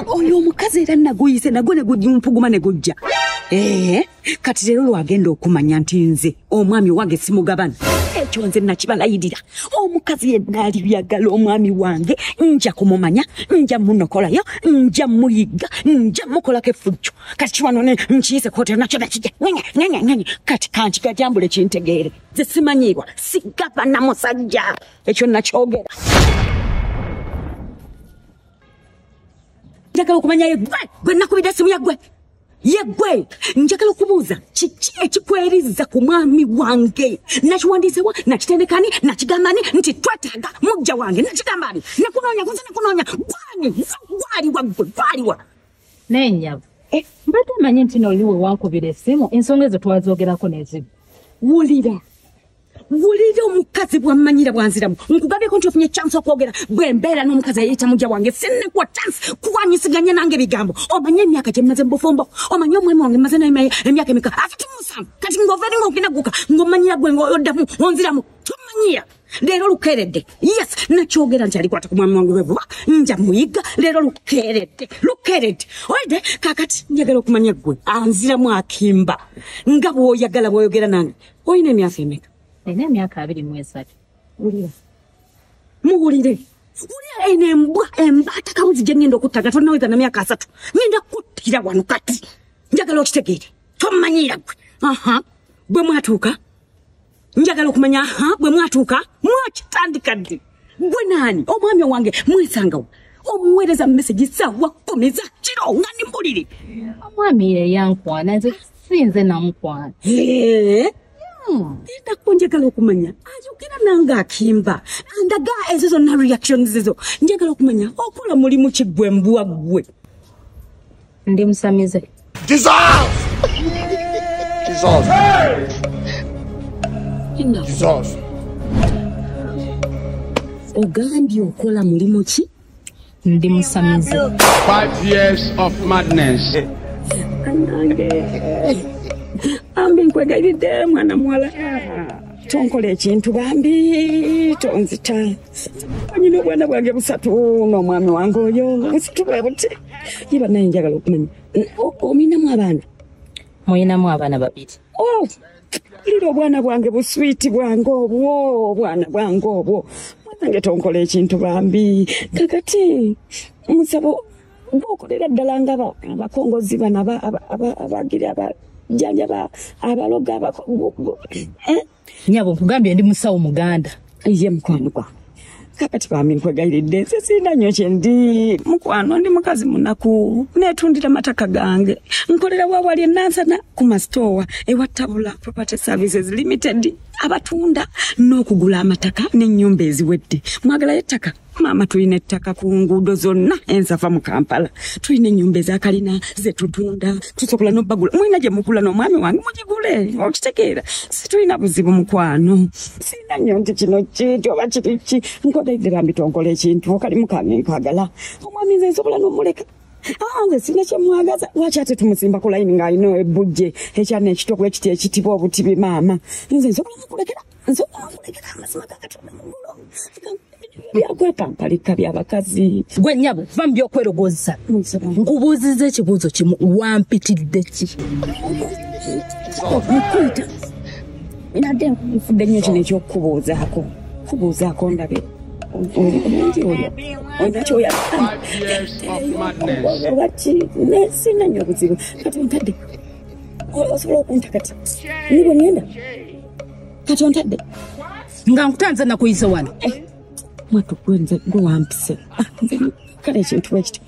Oyo omukazi era naguyise nagwo ne gumpuguma ne gujja. Kati leero lwagenda okumanya nti nze omwami wange simugabana. Ekyo nze nakibalayirira. Omukazi yenna alibyagala omwami wange nja kumumanya, nja munokolayo, nja muyigga, nja mukolako effujjo. Kati wano nkiyise kooti nakyo nakijja. Kati kankigajambule kintegeere. Nze simanyiibwa, sigabana musajja. Ekyo nakyogera. Njagala okumanya ye gwe, gwe nakubidde essimu ya gwe. Ye gwe, njagala okubuuza kiki ekikweriza ku mwami wange. Nakiwandiisewa, nakitendekani, nakigambani nti twetaaga mujja wange. Nakigambani, nakunoonya, nze nakunoonya. Gwani, gwaliwa gwe, gwaliwa. Naye nnyabo, mbadde mmanyi nti noli we wankubira essimu, ensonga ezo twazoogerako n'ezibu. Wulira. Wulira omukazi bw'ammanyira bw'anziramu. Nkugabyeko nti ofunye chance okwogera bwe mbeera n'omukazi ayeeyita mujja wange. Sinnekuwa chance kuwanyisiganya nange ebigambo. Omanye emyaka gye mmaze mu bufumbo. Omanye omwami wange mmaze naye emyaka emeka? 37. Kati ng'ova eri ng'ogenda gguka ng'omanyira gwe ng'oddamu onziramu. Tommanyira. Leero lukeeredde. Yes, nakyogera nti alikwata ku mwami wange bwe buba. Nja muyigga leero lukeeredde. Lukeeredde. Oyidde kaakati njagala okumanya ggwe anziramu akimba nga bw'oyagala bw'oyogera nange. Olina emyaka emeka? Nina emyaka 23. Wulira. Muwulire. Wulira eno embwa embaata kabuzi gye ngenda okutta nga tonnaweza na myaka 3. Ngenda kuttira wano kati. Njagala okitegeere. Tommanyiira ggwe. Bwe mwatuuka. Njagala okumanya bwe mwatuuka mwakitandika ddi? Gwe naani? Omwami wange mwesangawo. Omuweereza message ssaawa 10 za kiro nga ndi mbuliri. Omwami ye yankwana nze si nze namukwana. Ndako njagala okumanya ayogera nange akimba andaga ezo zonna reactions ezo. Njagala okumanya okola mulimu ki gwe mbwa gwe? Ndi musamize. Jesus! Jesus! Jesus! Ogambye okola mulimu ki? Ndi musamize. 5 years of madness. Anange. Ambi nkwegayiridde mwana muwala. Tonkola ekintu bambi tonzita. Onyina obwana bwange busatu n'omwami wange oyo busatu bwe buti. Ye bannaye njagala okumanya. Omuyinamu abaana? Muyinamu abaana 2. Oh, wulira obwana bwange buswiti bwange obwo, obwana bwange obwo. Mwanange tonkola ekintu bambi. Kakati musabo bw'okolera ddala nga abakongozi bano abagira jjanja abaloga abakongo. Nnyabo nkugambye ndi musawo muganda. Ye mukwano gwange. Kakati bambi nkwegayiridde nze sirina nnyo kye ndi. Mukwano ndi mukazi munaku. Neetundira mataka gange. Nkolera waawali e Nansana ku masitoowa ewa Tabula Property Services Limited abatunda n'okugula amataka n'ennyumba eziwedde. Mwagalayo ettaka? Maama tulina ettaka ku nguudo zonna ensafa mu Kampala. Tulina ennyumba ezakalina ze tutunda, tusobola n'obbagula. Mulina gye mugula n'omwami wange mugigule, okitegeera. Situlina buzibu mukwano. Sirina nnyo nti kino ki oba kiri ki. Nkoleredde bambi tonkola ekintu okalimu kange nkwagala. Omwami nze nsobola n'omuleka. Nze sirina kye mwagaza. Lwaki ate tumusimba ku layini ng'alina ebbujje ekyana ekito bwe kiti ekitibwa obutibi maama. Nze nsobola mukulekera. Nsobola mukulekera amazima ga Katonda mu ngulu. Byakwepampalika byabakazi. Gwe nnyabo va mu byokwerogozza. Nkubuuzizza ekibuuzo kimu wampitidde ki? Nkuyita. Nadde nfudde nnyo kino eky'okukubuuzaako. Kubuuzaako ndabe. Omungi oyo. Olina ky'oyagala. 5 years of madness. Oba ki? Sirina nnyo buzibu. Kati ontadde. Osobola okunta kati. Ni bwe ŋŋenda. Kati ontadde. Nga nkutanze nakuyise wano. Mwatu gwe nze gwe wampise. Nze kale ekintu bwe kiti.